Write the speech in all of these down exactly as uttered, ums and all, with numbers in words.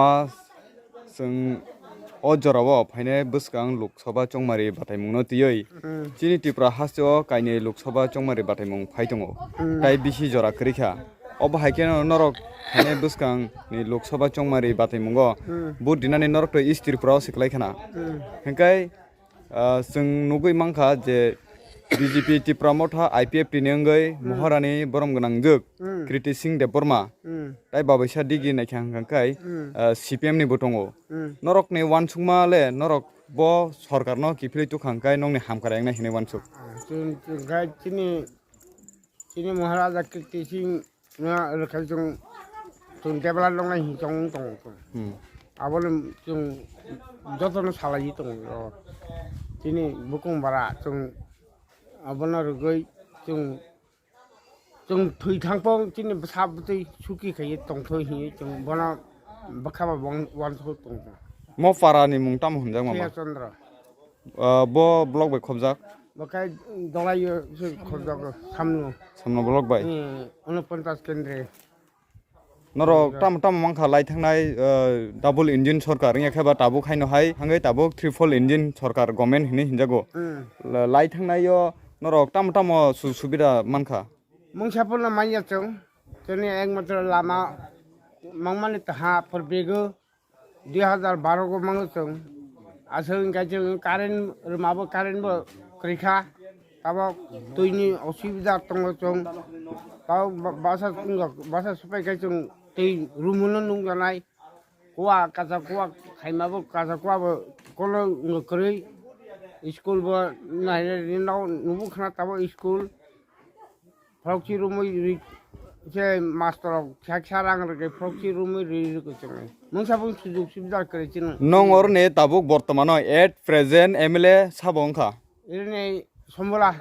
Ah, chwng o jorao phainai bwskang Lok Sabha chongmari bataimungno twiwi Hmm. chini Tripura hasteo kainwi Lok Sabha chongmari bataimung phai tongo. Hmm. Tai bisi jora kwrwi kha. Obo hai kheno norok phainai bwskangni Lok Sabha chongmari bataimungo Hmm. vote rinani norok to East Tripura o se kwlai khana. Hmm. Hwnkhe Ah, chwng nugwi mankha je B J P Tipra Motha I P F T ni wngwi Hmm. Mohorani borom gwnangjwk Hmm. Kriti Singh Debbarma Hmm. tai babaisa digi naikha hwnkha khai, Hmm. ah, C P M ni bo tongo. Hmm. Norokni uansukma le norok bo sorkarno kiphilwi tukha hwnkhe nokni hamkrai wngnai hinwi uansuk. Ah, chwng, chwng khai chini, chini Maharaja Kriti Singh No, rwkha chwng, chwng develop noknai hinwi chong tong tong. Hmm. Abono chwng jotono salai tong o. Chini bukung bara chwng abono rwgwi chwng, chwng thwi thangphong chini bwsa bwtwi suki khaiwi tongthwi hinwi chwng bono bwkha ba uansuk tong tong. Mo para ni mung tamo hwnjak mama? Priya Chandra. Ah, bo block bai khobjak? Bo khe Dolai yo se khobjak samno. Samno block bai? Hmm, unoponchas kendri. Norok tamo tamo mankha lai thangnai, ah, double engine sorkar wngya khe ba tabuk haino hai hangwi tabuk triple engine sorkar government hinwi hinjago. Hmm. La-, lai thangnai yo norok tamo tamo su-, subida mankha? Mungsa phano manya chwng. Chini ekmatro lama mangmani taha phurbego. Dui hazar baro go mango chwng. Aswk wngkha chwng current rwmabo current bo kwrwikha. Tabok twini osubida tongo chwng. Tabok ba-, basa wngkha, basa supaikha chwng twi rumuno nukjaknai. Kua kacha kua khaimabo kacha kuabo kono wngkha kwrwi. School bo nainai rino nubukhana tabok school. Proxy rumwi ri-, se master rok kisa kisa rang rwgwi proxy rumwi ri rwgwi chwngnai. Mungsa bung sujuk subida kwrwi chwng. Nong oroni tabuk bortomano at present M L A sabo wngkha? Irini Sombola.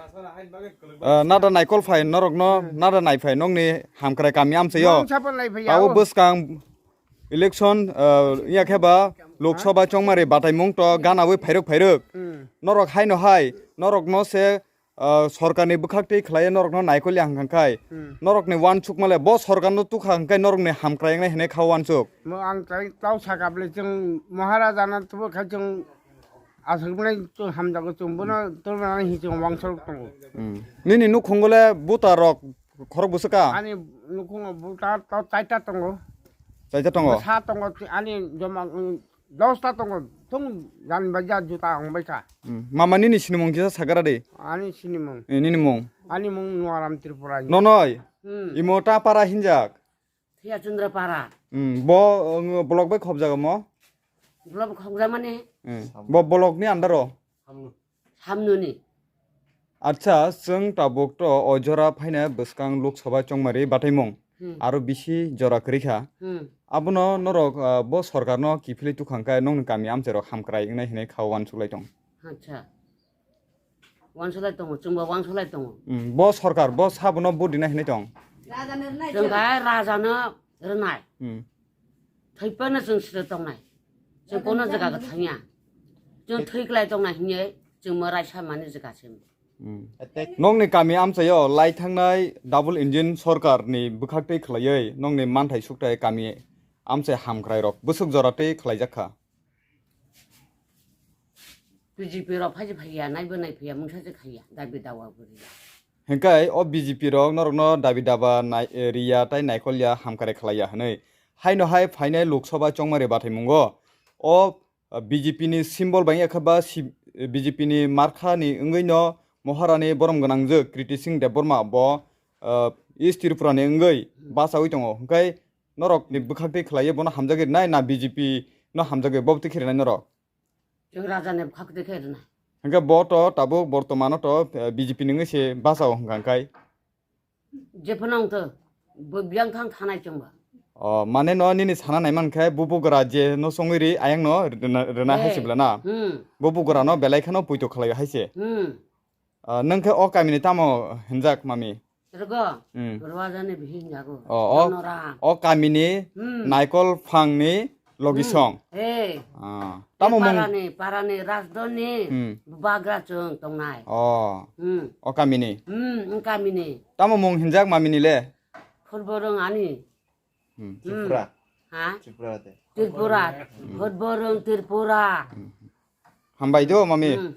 Ah, nada naikol phai norokno, nada naiphai nokni hamkrai kami amchaio. Mungsa bo naiphai yao. Tabuk bwskang election, ah, wngya khe ba Lok Sabha chongmari bataimung to ganawi phairwk phairwk. Hmm. Norok haino hai, norokno se ah, sorkarni bwkhaktwi khlaiwi norokno naikolya hwnkha khai, Hmm. norokni uansukma le bo sorkarno tukha hwnkhe norokni hamkrai wngnai hinwi kha uansuk. Mo ang tai tau saka bwle chwng Maharajano tubu khai chwng aswknai chwng hamjago chwng bono tormani hi chwng uansuk tongo. Hmm. Nini nukhungo le buta rok khorok bwswk ka? Ani nukhungo buta to chaita tongo. Chaita tongo? Bwsa tongo ani joma, mm, Dosta tongo, tong jan baja juta ong baikha. Hmm. Mama nini sinimung kisa sakara de? Ani sinimung. Eh, nini mung? Ani mung Nuaram Tripura. Nonoi? Hmm. Imo ta para hinjak? Thiya Chandra para. Hmm. Bo, uh, block bai khobjago mo? Block khobjamani. Hmm. Bo block ni under o? Samnuni. Acha, chwng tabuk to o jora phaina bwskang Lok Sabha chongmari bataimung. Hmm. Aro bisi jora kwrwi kha. Hmm. Abono norok, ah, bo sorkarno kiphilwi tukha hwnkhe nokni kami amchairok hamkrai wngnai hinwi kha uansuk lai tong. Acha. Uansuk lai tongo, chwngbo uansuk lai tongo. Hmm, bo sorkar, bo sabono vote rina hinwi tong. Chwng khe rajano rwnai. Hmm. Thwiphano chwng sida tongnai. Chwng kono jaga khe thangya. Chwng thwi klai tongnai hinye chwng mo raisa mani jaga se. Hmm. Nokni kami amchaio lai thangnai double engine sorkar ni bwkhaktwi khlaiwi nokni manthai sukthai kami amchai hamkrai rok bwswk jora tei khlaijak kha. B J P rok phaji phaiya, naibo naiphaiya, mungsa se khaiya, dabi dawa bo riya. Hingkai o B J P rok norokno dabi daba nai-, eh, riya tai naikolya hamkrai khlaiya hwnwi. Haino hai phainai Lok Sabha chongmari bathaimungo o, ah, B J P ni symbol bai wngya khe ba si-, B J P ni markha ni wngwi no Maharani borom gwnangjwk Kriti Singh Debbarma bo, ah, East Tripura ni wngwi bachawi tongo. Hingkai norok ni bwkhak twi khlaiwi bono hamjagwi rwnai na B J P no hamjagwi bo twi khe rwnai norok? Chwng raja ni bwkhak twi khe rwnai. Hingke bo to tabuk bortomano to, eh, B J P ni wngwi se bachao hwnka hwnkhe? Jephano wngtho, bo biyang thang thanai chwngba. O, mane no nini sana naiman khe bubugra je no songwi ri ayang no rwna, rwna hai se bwla na? Hmm. Bubugra no belai kheno poito khlai hai se. Hmm. Ah, nwng khe o kamini tamo hinjak mami? Rwgo? Hmm. Rwajani bihi hinjago. O, o, Nonoram. O kamini Hmm. naikol phangni logisong. Hmm. Hey. Ah. Tamo mung parani, parani rajdhani Hmm. bagra chwng tongnai. O. Hmm. O kamini. Hmm, wng kamini. Tamo mung hinjak mamini le? Phulborong ani. Hmm. Hmm. Tripura. Ha? Tripura de. Tripura. Hotborong Tripura. Hambai do, mami. Hmm.